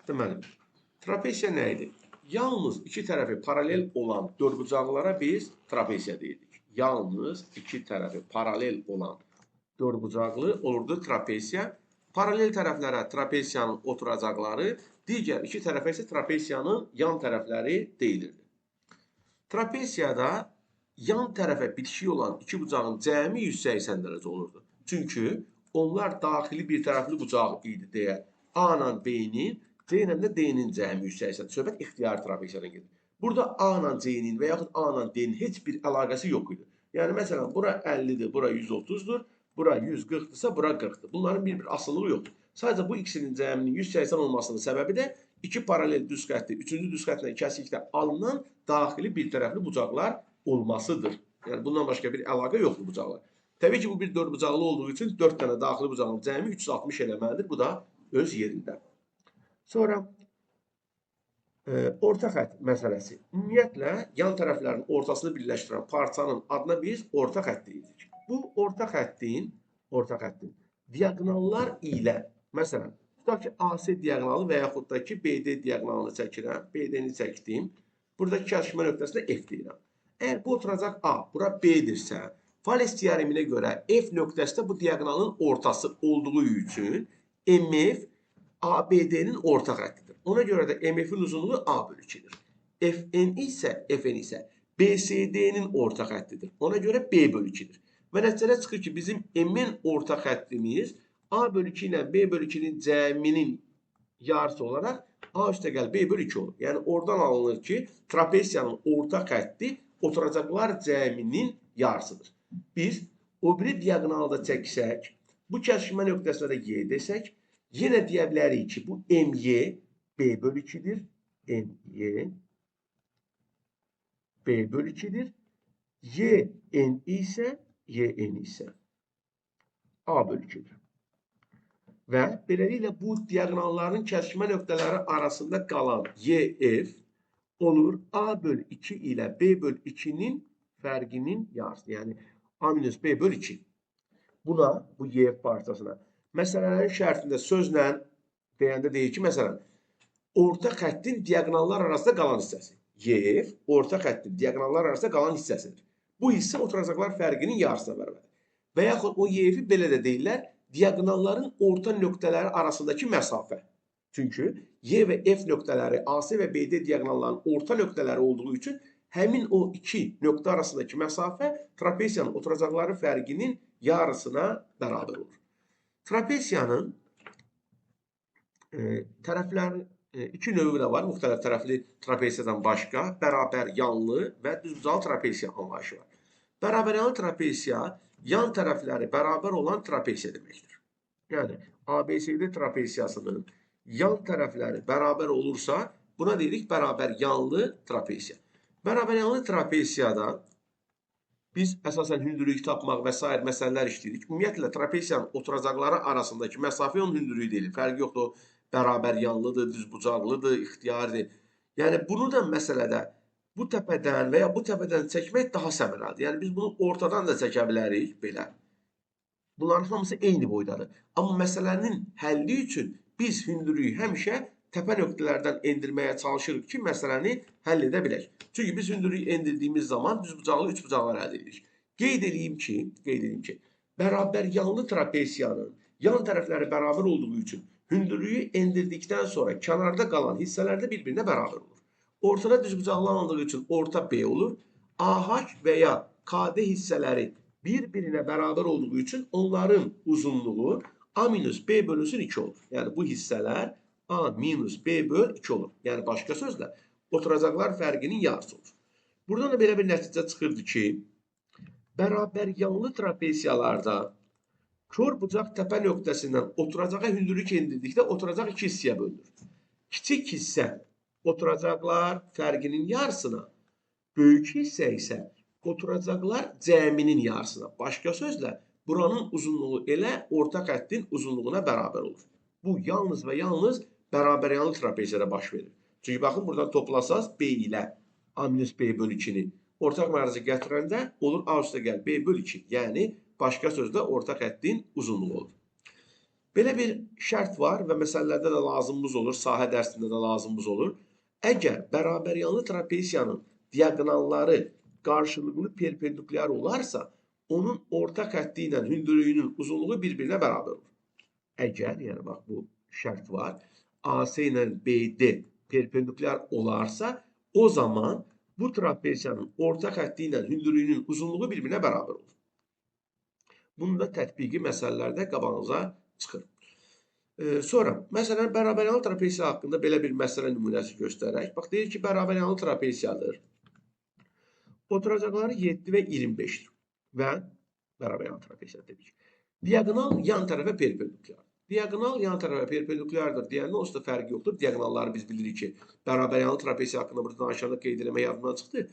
Deməli, trapesiya nə idi? Yalnız iki tərəfi paralel olan dördbucaqlara biz trapesiya deyirdik. Yalnız iki tərəfi paralel olan dördbucaqlı olurdu trapesiya. Paralel tərəflərə trapesiyanın oturacaqları, digər iki tərəfə isə trapesiyanın yan tərəfləri deyilirdi. Trapesiyada yan tərəfə bitişik olan iki bucağın cəmi 180 dərəcə olurdu. Çünki onlar daxili bir tərəfli bucaq idi deyə A ilə B-nin, C ilə də D-nin cəmi 180. Söhbət ixtiyari trapesiyadan gedir. Burada A ilə C-nin və yaxud A ilə D-nin heç bir əlaqəsi yox idi. Yəni, məsələn, bura 50-dir, bura 130-dur, bura 140-dırsa, bura 40-dır. Bunların bir-bir asılılığı yoxdur. Sadəcə bu ikisinin cəminin 180 olmasının səbəbi də iki paralel düz xətti, üçüncü düz xəttlə kəsikdə alınan daxili bir tərəfli bucaqlar olmasıdır. Yəni, bundan başqa bir əlaqə yoxdur bucaqlar. Təbii ki, bu bir dördbucaqlı olduğu üçün 4 dənə daxili bucağın cəmi 360 eləməlidir. Bu da öz yerində. Sonra orta xətt məsələsi. Ümumiyyətlə, yan tərəflərin ortasını birləşdirən parçanın adına biz orta xətt deyirik. Bu orta xəttin diaqonallar ilə, məsələn, tutaq ki, AC diaqonalı və yaxud da ki, BD diaqonalını çəkirəm, BD-ni çəkdim. Buradakı kəsişmə nöqtəsinə F deyirəm. Əgər bu oturacaq A, bura B-dirsə, Fales teoreminə görə F nöqtəsi də bu diaqonalın ortası olduğu üçün MF ABD-nin orta xəttidir. Ona görə də MF-in uzunluğu A bölü 2-dir. FN isə BCD-nin orta xəttidir. Ona görə B bölü 2-dir. Və nəticədə çıxır ki, bizim M-in orta xəttimiz A bölü 2 ilə B bölü 2-nin cəminin yarısı olaraq A üstəgəl B bölü 2 olur. Yəni, oradan alınır ki, trapesiyanın orta xətti oturacaqlar cəminin yarısıdır. Biz o biri diaqonalı da çəksək, bu kəsişmə nöqtəsinə də Y desək, yenə deyə bilərik ki, bu MY B bölü 2-dir. MY B bölü 2-dir. YN isə A bölü 2-dir. Və beləliklə bu diaqonalların kəsişmə nöqtələri arasında qalan YF olur A bölü 2 ilə B bölü 2-nin fərqinin yarısı. Yəni A minus B bölü 2. Buna, bu YF parçasına məsələlərin şərtində sözlə deyəndə deyir ki, məsələn, orta xəttin diaqonallar arasında qalan hissəsi. YF orta xəttin diaqonallar arasında qalan hissəsidir. Bu hissə oturacaqlar fərqinin yarısına bərabərdir. Və yaxud o YF-i belə də deyirlər, diaqonalların orta nöqtələri arasındakı məsafə. Çünki Y və F nöqtələri AC və BD diaqonallarının orta nöqtələri olduğu üçün həmin o iki nöqtə arasındakı məsafə trapesiyanın oturacaqları fərqinin yarısına bərabər olur. Trapesiyanın tərəfləri iki növü də var. Müxtəlif tərəfli trapesiyadan başqa bərabər yanlı və düzbucaqlı trapesiya anlayışı var. Bərabər yanlı trapesiya yan tərəfləri bərabər olan trapesiya deməkdir. Yəni, ABCD trapesiyasının yan tərəfləri bərabər olursa, buna deyirik bərabər yanlı trapesiya. Bərabər yanlı trapesiyada biz əsasən hündürlük tapmaq və sair məsələlər işləyirik. Ümumiyyətlə, trapesiyanın oturacaqları arasındakı məsafə onun hündürlüyü deyilir. Fərqi yoxdur, o bərabər yanlıdır, düzbucaqlıdır, ixtiyaridir. Yəni, bunu da məsələdə bu təpədən və ya bu təpədən çəkmək daha səmərəlidir. Yəni, biz bunu ortadan da çəkə bilərik belə. Bunların hamısı eyni boydadır. Amma məsələnin həlli üçün biz hündürlüyü həmişə təpə nöqtələrdən endirməyə çalışırıq ki, məsələni həll edə bilək. Çünki biz hündürlüyü endirdiyimiz zaman düzbucaqlı üçbucaqlar əldə edirik. Qeyd edeyim ki, bərabər yanlı trapesiyanın yan tərəfləri bərabər olduğu üçün hündürlüyü endirdikdən sonra kənarda qalan hissələr də bir-birinə bərabər olur. Ortada düzbucaqlı alındığı üçün orta B olur. AH və ya KD hissələri bir-birinə bərabər olduğu üçün onların uzunluğu A minus B bölünsün 2 olur. Yəni bu hissələr A minus B böl 2 olur. Yəni başqa sözlə oturacaqlar fərqinin yarısı olur. Buradan da belə bir nəticə çıxırdı ki, bərabər yanlı trapesiyalarda kör bucaq təpə nöqtəsindən oturacağa hündürlük endirdikdə oturacaq iki hissəyə bölünür. Kiçik hissə oturacaqlar fərqinin yarısına, böyük hissə isə oturacaqlar cəminin yarısına. Başqa sözlə, buranın uzunluğu elə orta xəttin uzunluğuna bərabər olur. Bu, yalnız və yalnız bərabər yanlı trapesiyada baş verir. Çünki baxın, buradan toplasaz B ilə A minus B bölü 2-ni ortaq mərcə gətirəndə olur A üstə gəl B bölü 2. Yəni, başqa sözlə orta xəttin uzunluğu olur. Belə bir şərt var və məsələlərdə də lazımımız olur, sahə dərsində də lazımımız olur. Əgər bərabəryanlı trapesiyanın diaqonalları qarşılıqlı perpendikulyar olarsa, onun orta xətti ilə hündürlüyünün uzunluğu bir-birinə bərabər olur. Əgər, yəni bax bu şərt var, AC ilə BD perpendikulyar olarsa, o zaman bu trapesiyanın orta xətti ilə hündürlüyünün uzunluğu bir-birinə bərabər olur. Bunun da tətbiqi məsələlərdə qabağınıza çıxır. Sonra, məsələn, bərabəryanlı trapesiya haqqında belə bir məsələ nümunəsi göstərək. Bax, deyir ki, bərabəryanlı trapesiyadır. Oturacaqları 7 və 25-dir. Və bərabəryanlı trapesiya dedik. Diaqonal yan tərəfə perpendikulyar. Diaqonal yan tərəfə perpendikulyardır deyəndə onsuz da fərqi yoxdur. Diaqonalları biz bilirik ki, bərabəryanlı trapesiya haqqında burada danışanda qeyd eləmək yadımdan çıxdı.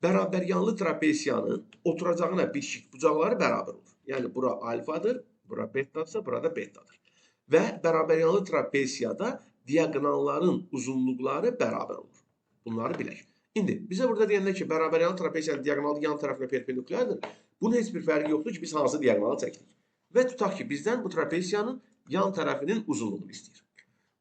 Bərabəryanlı trapesiyanın oturacağına bitişik bucaqları bərabər olur. Yəni, bura alfadır, bura betadırsa, burada betadır. Və bərabəryanlı trapesiyada diaqonalların uzunluqları bərabər olur. Bunları bilək. İndi bizə burada deyəndə ki, bərabəryanlı trapesiyanın diaqonalı yan tərəfinə perpendikulyardır. Bunun heç bir fərqi yoxdur ki, biz hansı diaqonalı çəkdik. Və tutaq ki, bizdən bu trapesiyanın yan tərəfinin uzunluğunu istəyir.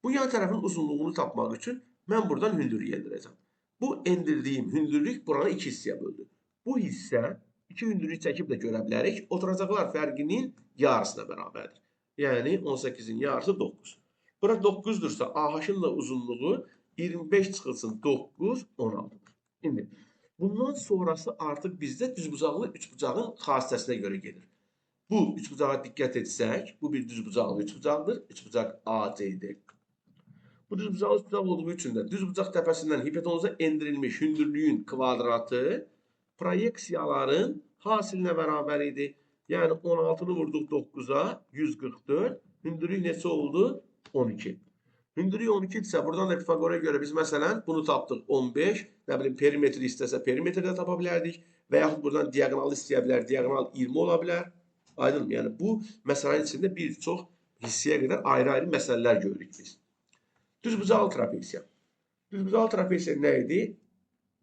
Bu yan tərəfin uzunluğunu tapmaq üçün mən buradan hündürlük endirəcəm. Bu endirdiyim hündürlük buranı iki hissəyə böldü. Bu hissə iki hündürlük çəkib də görə bilərik. Oturacaqlar fərqinin yarısına bərabərdir. Yəni 18-in yarısı 9. Bura 9-dursa AH-ın da uzunluğu 25 çıxılsın 9, 16-dır. İndi bundan sonrası artıq bizdə düzbucaqlı üçbucağın xassəsinə görə gedir. Bu üçbucağa diqqət etsək, bu bir düzbucaqlı üçbucaqdır. Üçbucaq ACD. Bu düzbucaqlı üçbucaq olduğu üçün də düzbucaq təpəsindən hipotenuza endirilmiş hündürlüyün kvadratı proyeksiyaların hasilinə bərabər idi. Yəni 16-nı vurduq 9-a, 144. Hündürlük neçə oldu? 12. Hündürlük 12 isə buradan da Pifaqora görə biz məsələn bunu tapdıq 15. Nə bilim perimetri istəsə perimetri də tapa bilərdik. Və yaxud buradan diaqonalı istəyə bilər, diaqonal 20 ola bilər. Aydın mı? Yəni bu məsələnin içində bir çox hissəyə qədər ayrı-ayrı məsələlər görürük biz. Düzbucaqlı trapesiya. Düzbucaqlı trapesiya nə idi?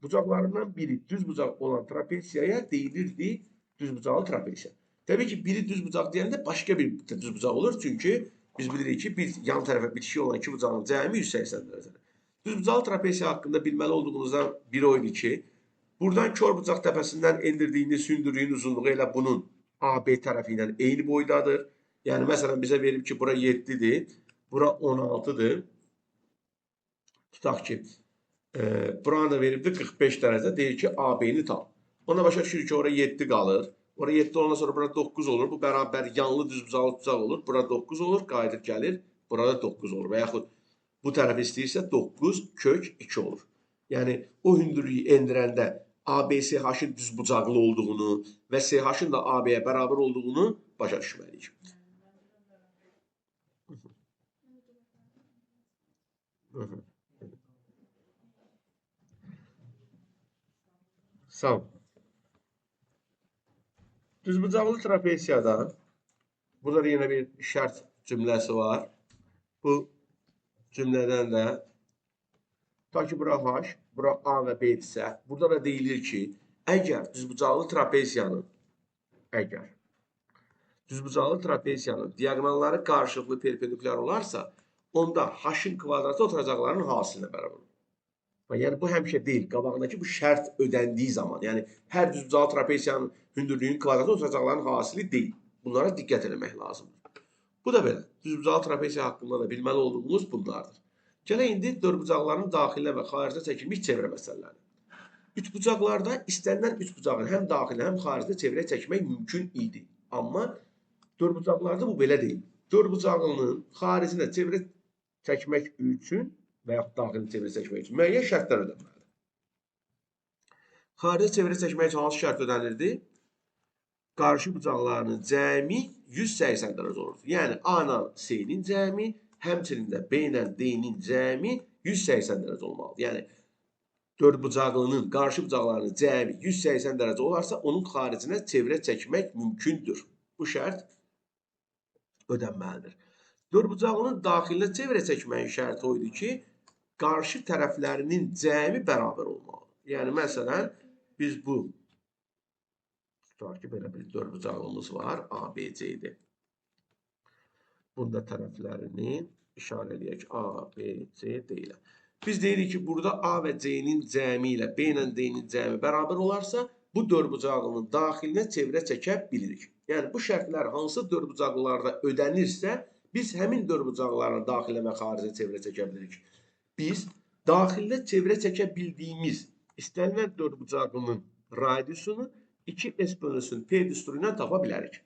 Bucaqlarından biri düzbucaq olan trapesiyaya deyilirdi düzbucaqlı trapesiya. Təbii ki, biri düzbucaq deyəndə başqa bir düzbucaq olur. Çünki biz bilirik ki, bir yan tərəfə bitişik olan iki bucağın cəmi 180 dərəcədir. Düzbucaqlı trapesiya haqqında bilməli olduğunuzdan biri o idi ki, buradan kör bucaq təpəsindən endirdiyiniz hündürlüyün uzunluğu elə bunun AB tərəfi ilə eyni boydadır. Yəni, məsələn, bizə verib ki, bura 7-dir, bura 16-dır. Tutaq ki, buranı da veribdir 45 dərəcə, deyir ki, AB-ni tap. Ona başa düşürük ki, ora 7 qalır. Ora 7 olandan sonra bura 9 olur. Bu bərabər yanlı düzbucaqlı bucaq olur. Bura 9 olur, qayıdıb gəlir. Burada 9 olur. Və yaxud bu tərəfi istəyirsə 9 kök 2 olur. Yəni, o hündürlüyü endirəndə ABCH-ın düzbucaqlı olduğunu və CH-ın da AB-yə bərabər olduğunu başa düşməliyik. Sağ ol. Düzbucaqlı trapesiyada burada da yenə bir şərt cümləsi var. Bu cümlədən də ta ki bura H, bura A və B isə burada da deyilir ki, əgər düzbucaqlı trapesiyanın diaqonalları qarşılıqlı perpendikulyar olarsa, onda H-ın kvadratı oturacaqların hasilinə bərabər olur. Yəni, bu həmişə deyil, qabağındakı bu şərt ödəndiyi zaman, yəni hər düzbucaqlı trapesiyanın hündürlüyünün kvadratı oturacaqların hasili deyil. Bunlara diqqət eləmək lazımdır. Bu da belə. Düzbucaqlı trapesiya haqqında da bilməli olduğumuz bunlardır. Gələk indi dördbucaqların daxilinə və xaricinə çəkilmiş çevrə məsələlərini. Üçbucaqlarda istənilən üçbucağın həm daxilinə, həm xaricinə çevrə çəkmək mümkün idi. Amma dördbucaqlarda bu belə deyil. Dördbucağının xaricinə çevrə çəkmək üçün və yaxud daxilinə çevrə çəkmək üçün müəyyən şərtlər ödənməlidir. Xarici çevrə çəkmək üçün hansı şərt ödənilirdi? Qarşı bucaqlarının cəmi 180 dərəcə olurdu. Yəni A ilə C-nin cəmi, həmçinin də B ilə D-nin cəmi 180 dərəcə olmalıdır. Yəni dördbucaqlının qarşı bucaqlarının cəmi 180 dərəcə olarsa, onun xaricinə çevrə çəkmək mümkündür. Bu şərt ödənməlidir. Dördbucaqlının daxilinə çevrə çəkməyin şərti o idi ki, qarşı tərəflərinin cəmi bərabər olmalıdır. Yəni, məsələn, biz bu, tutaq ki, belə bir dördbucaqlımız var, A, B, C-dir. Bunda tərəflərini işarə eləyək A, B, C, D ilə. Biz deyirik ki, burada A və C-nin cəmi ilə B ilə D-nin cəmi bərabər olarsa, bu dördbucaqlının daxilinə çevrə çəkə bilirik. Yəni, bu şərtlər hansı dördbucaqlılarda ödənirsə, biz həmin dördbucaqların daxilinə və xaricə çevrə çəkə bilirik. Biz daxilinə çevrə çəkə bildiyimiz istənilən dördbucaqlının radiusunu 2S bölünsün P düsturu ilə tapa bilərik.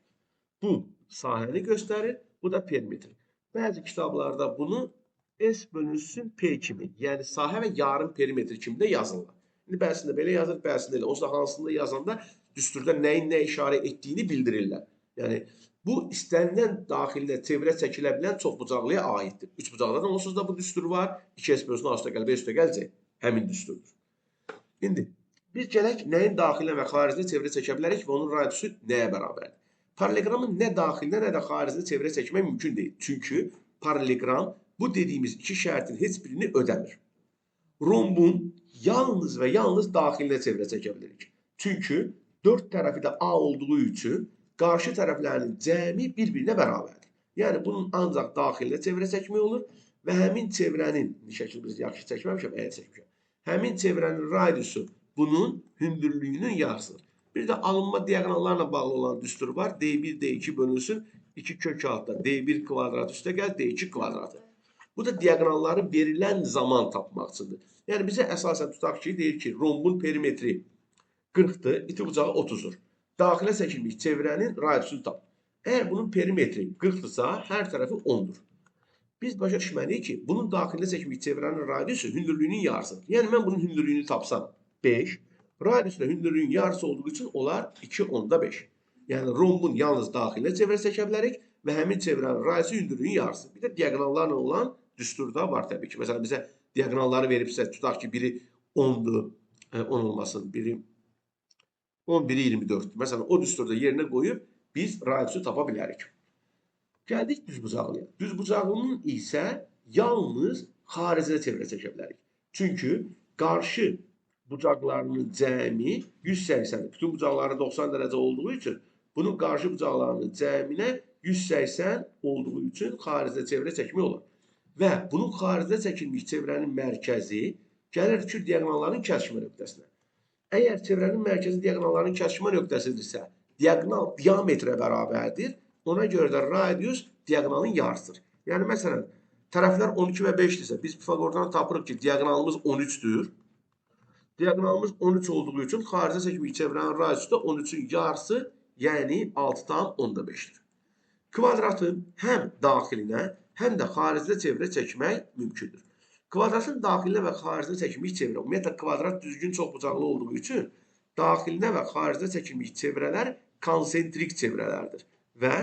Bu sahəni göstərir, bu da perimetr. Bəzi kitablarda bunu S bölünsün P kimi, yəni sahə və yarım perimetr kimi də yazırlar. İndi bəzisində belə yazır, bəzisində elə. Onsuz da hansında yazanda düsturda nəyin nə işarə etdiyini bildirirlər. Yəni, bu istənilən daxilində çevrə çəkilə bilən çoxbucaqlıya aiddir. Üçbucaqda da onsuz da bu düstur var. 2S bölünsün A üstə gəl, B üstə gəl, C. Həmin düsturdur. İndi biz gələk nəyin daxilinə və xaricinə çevrə çəkə bilərik və onun radiusu nəyə bərabərdir? Paralleloqramın nə daxilinə, nə də xaricinə çevrə çəkmək mümkün deyil. Çünki paralleloqram bu dediyimiz iki şərtin heç birini ödəmir. Rombun yalnız və yalnız daxilinə çevrə çəkə bilirik. Çünki dörd tərəfi də A olduğu üçün qarşı tərəflərinin cəmi bir-birinə bərabərdir. Yəni, bunun ancaq daxilinə çevrə çəkmək olur və həmin çevrənin, şəkil biz yaxşı çəkməmişəm, əgər çəkmişəm, həmin çevrənin radiusu bunun hündürlüyünün yarısıdır. Bir də alınma diaqonallarla bağlı olan düstur var. D1, D2 bölünsün 2 kök altda D1 kvadrat üstə gəl D2 kvadratı. Bu da diaqonalları verilən zaman tapmaq üçündür. Yəni, bizə əsasən tutaq ki, deyir ki, rombun perimetri 40-dır, iti bucağı 30-dur. Daxilə çəkilmiş çevrənin radiusunu tap. Əgər bunun perimetri 40-dırsa, hər tərəfi 10-dur. Biz başa düşməliyik ki, bunun daxilə çəkilmiş çevrənin radiusu hündürlüyünün yarısıdır. Yəni, mən bunun hündürlüyünü tapsam 5, radiusu da hündürlüyün yarısı olduğu üçün olar 2,5. Yəni, rombun yalnız daxilə çevrə çəkə bilərik və həmin çevrənin radiusu hündürlüyün yarısı. Bir də diaqonallarla olan düstur da var təbii ki. Məsələn, bizə diaqonalları veribsə, tutaq ki, biri 10-dur, 10 olmasın, biri 10, biri 24-dür. Məsələn, o düsturda yerinə qoyub biz radiusu tapa bilərik. Gəldik düzbucaqlıya. Düzbucaqlının isə yalnız xaricinə çevrə çəkə bilərik. Çünki qarşı bucaqlarının cəmi 180-dir. Bütün bucaqları 90 dərəcə olduğu üçün bunun qarşı bucaqlarının cəminə 180 olduğu üçün xaricdə çevrə çəkmək olar. Və bunun xaricdə çəkilmiş çevrənin mərkəzi gəlir ki, diaqonalların kəsişmə nöqtəsinə. Əgər çevrənin mərkəzi diaqonalların kəsişmə nöqtəsidirsə, diaqonal diametrə bərabərdir. Ona görə də radius diaqonalın yarısıdır. Yəni, məsələn, tərəflər 12 və 5-dirsə, biz Pifaqordan tapırıq ki, diaqonalımız 13-dür. Diaqonalımız 13 olduğu üçün xaricə çəkilmiş çevrənin radiusu da 13-ün yarısı, yəni 6,5-dir. Kvadratın həm daxilinə, həm də xaricdə çevrə çəkmək mümkündür. Kvadratın daxilinə və xaricdə çəkilmiş çevrə, ümumiyyətlə, kvadrat düzgün çoxbucaqlı olduğu üçün daxilinə və xaricdə çəkilmiş çevrələr konsentrik çevrələrdir. Və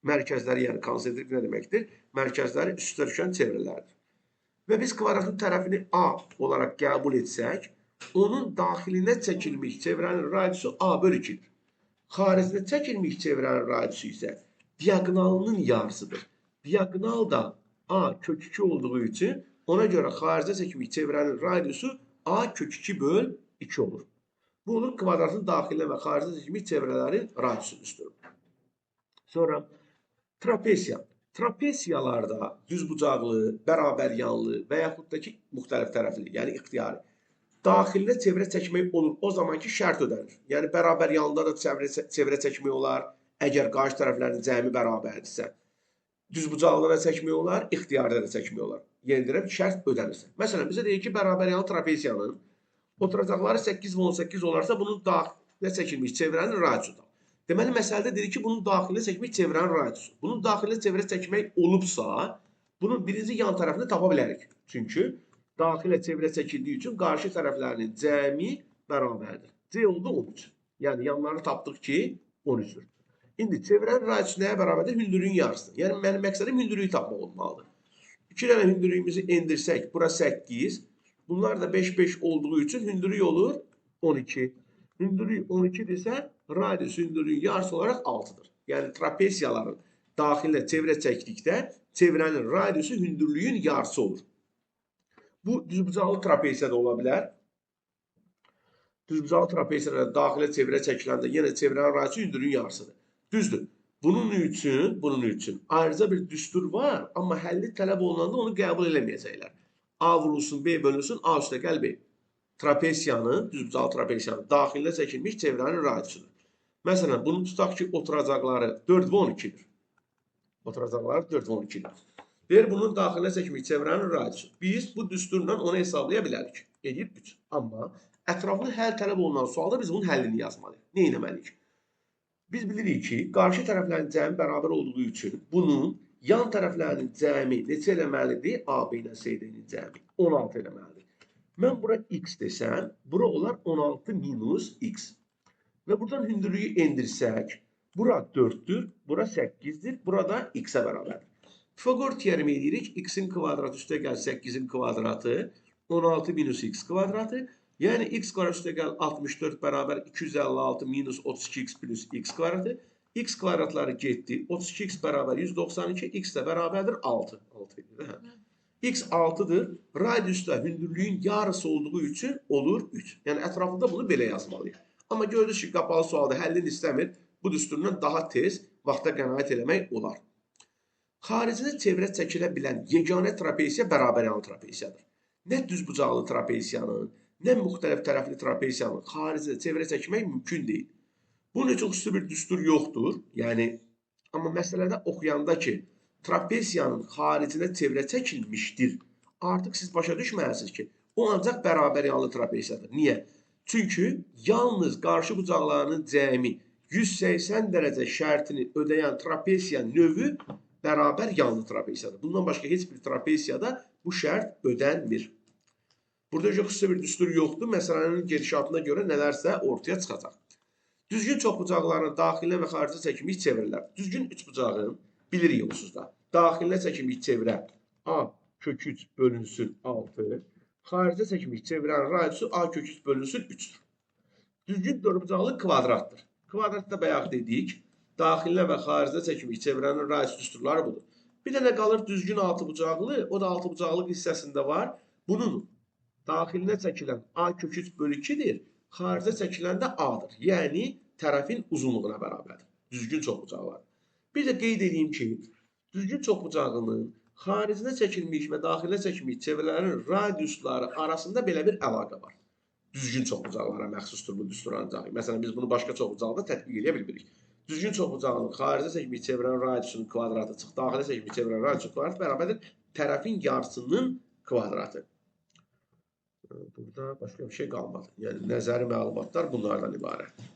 mərkəzləri, yəni konsentrik nə deməkdir? Mərkəzləri üstə düşən çevrələrdir. Və biz kvadratın tərəfini A olaraq qəbul etsək, onun daxilinə çəkilmiş çevrənin radiusu A bölü 2-dir. Xaricinə çəkilmiş çevrənin radiusu isə diaqonalının yarısıdır. Diaqonal da A kök 2 olduğu üçün ona görə xaricə çəkilmiş çevrənin radiusu A kök 2 böl 2 olur. Bu olur kvadratın daxilinə və xaricə çəkilmiş çevrələrin radiusu düsturu. Sonra trapesiya. Trapesiyalarda düzbucaqlı, bərabər yanlı və yaxud da ki, müxtəlif tərəfli, yəni ixtiyari daxilinə çevrə çəkmək olur o zaman ki, şərt ödənir. Yəni, bərabər yanlıda da çevrə çəkmək olar, əgər qarşı tərəflərin cəmi bərabərdirsə. Düzbucaqlıda da çəkmək olar, ixtiyarda da çəkmək olar. Yenə deyirəm, şərt ödənirsə. Məsələn, bizə deyir ki, bərabər yanlı trapesiyanın oturacaqları 8 və 18 olarsa, bunun daxilinə çəkilmiş çevrənin radiusudur. Deməli, məsələdə deyir ki, bunun daxilinə çəkmiş çevrənin radiusu. Bunun daxilinə çevrə çəkmək olubsa, bunun birinci yan tərəfini tapa bilərik. Çünki daxilə çevrə çəkildiyi üçün qarşı tərəflərinin cəmi bərabərdir. C oldu 13. Yəni, yanlarını tapdıq ki, 13-dür. İndi çevrənin radiusu nəyə bərabərdir? Hündürlüyün yarısıdır. Yəni, mənim məqsədim hündürlüyü tapmaq olmalıdır. 2 dənə hündürlüyümüzü endirsək, bura 8. Bunlar da 5-5 olduğu üçün hündürlük olur 12. Hündürlük 12-dirsə, radius hündürlüyün yarısı olaraq 6-dır. Yəni, trapesiyaların daxilinə çevrə çəkdikdə çevrənin radiusu hündürlüyün yarısı olur. Bu, düzbucaqlı trapesiya da ola bilər. Düzbucaqlı trapesiyalara daxilə çevrə çəkiləndə yenə çevrənin radiusu hündürlüyün yarısıdır. Düzdür. Bunun üçün ayrıca bir düstur var, amma həlli tələb olunanda onu qəbul eləməyəcəklər. A vurulsun, B bölünsün, A üstə gəl B. Trapesiyanın, düzbucaqlı trapesiyanın daxilinə çəkilmiş çevrənin radiusudur. Məsələn, bunu tutaq ki, oturacaqları 4 və 12-dir. Oturacaqları 4 və 12-dir. Deyir, bunun daxilinə çəkilmiş çevrənin radiusu. Biz bu düsturla onu hesablaya bilərik. Eləyir 3. Amma ətraflı həll tələb olunan sualda biz bunun həllini yazmalıyıq. Nə etməliyik? Biz bilirik ki, qarşı tərəflərin cəmi bərabər olduğu üçün bunun yan tərəflərinin cəmi neçə eləməlidir? AB ilə CD-nin cəmi 16 eləməlidir. Mən bura x desəm, bura olar 16 minus x. Və buradan hündürlüyü endirsək, bura 4-dür, bura 8-dir, burada x-ə bərabərdir. Pifagor teoremi edirik, x-in kvadratı üstə gəl 8-in kvadratı, 16 minus x kvadratı. Yəni x kvadrat üstə gəl 64 bərabər 256 minus 32x plus x kvadratı. X kvadratları getdi. 32x bərabər 192, x də bərabərdir 6. 6 idi, hə? X 6-dır. Radius da hündürlüyün yarısı olduğu üçün olur 3. Yəni ətrafında bunu belə yazmalıyıq. Amma gördünüz ki, qapalı sualda həllini istəmir. Bu düsturla daha tez vaxta qənaət eləmək olar. Xaricinə çevrə çəkilə bilən yeganə trapesiya bərabəryanlı trapesiyadır. Nə düzbucaqlı trapesiyanın, nə müxtəlif tərəfli trapesiyanın xaricində çevrə çəkmək mümkün deyil. Bunun üçün xüsusi bir düstur yoxdur. Yəni, amma məsələdə oxuyanda ki, trapesiyanın xaricinə çevrə çəkilmişdir. Artıq siz başa düşməlisiniz ki, o ancaq bərabəryanlı trapesiyadır. Niyə? Çünki yalnız qarşı bucaqlarının cəmi 180 dərəcə şərtini ödəyən trapesiya növü bərabər yanlı trapesiyadır. Bundan başqa heç bir trapesiyada bu şərt ödənmir. Burada xüsusi bir düstur yoxdur. Məsələnin gedişatına görə nələrsə ortaya çıxacaq. Düzgün çoxbucaqların daxilinə və xaricinə çəkilmiş çevrələr. Düzgün üçbucağın, bilirik onsuz da, daxilinə çəkilmiş çevrə A kök 3 bölünsün 6, xaricə çəkilmiş çevrənin radiusu A kök 3 bölünsün 3-dür. Düzgün dördbucaqlı kvadratdır. Kvadratda bayaq dedik, daxilinə və xaricinə çəkilmiş çevrənin radius düsturları budur. Bir dənə qalır düzgün altıbucaqlı, o da altıbucaqlıq hissəsində var. Bunun daxilinə çəkilən A kök 3 bölü 2-dir, xaricə çəkilən də A-dır. Yəni, tərəfin uzunluğuna bərabərdir. Düzgün çoxbucaqlar. Bir də qeyd edeyim ki, düzgün çoxbucağının xaricinə çəkilmiş və daxilinə çəkilmiş çevrələrin radiusları arasında belə bir əlaqə var. Düzgün çoxbucaqlara məxsusdur bu düstur ancaq. Məsələn, biz bunu başqa çoxbucaqda tətbiq edə bilmirik. Düzgün çoxbucağının xaricə çəkilmiş çevrənin radiusunun kvadratı çıx, daxilə çəkilmiş çevrənin radiusunun kvadratı bərabərdir tərəfin yarısının kvadratı. Burada başqa bir şey qalmadı. Yəni, nəzəri məlumatlar bunlardan ibarətdir.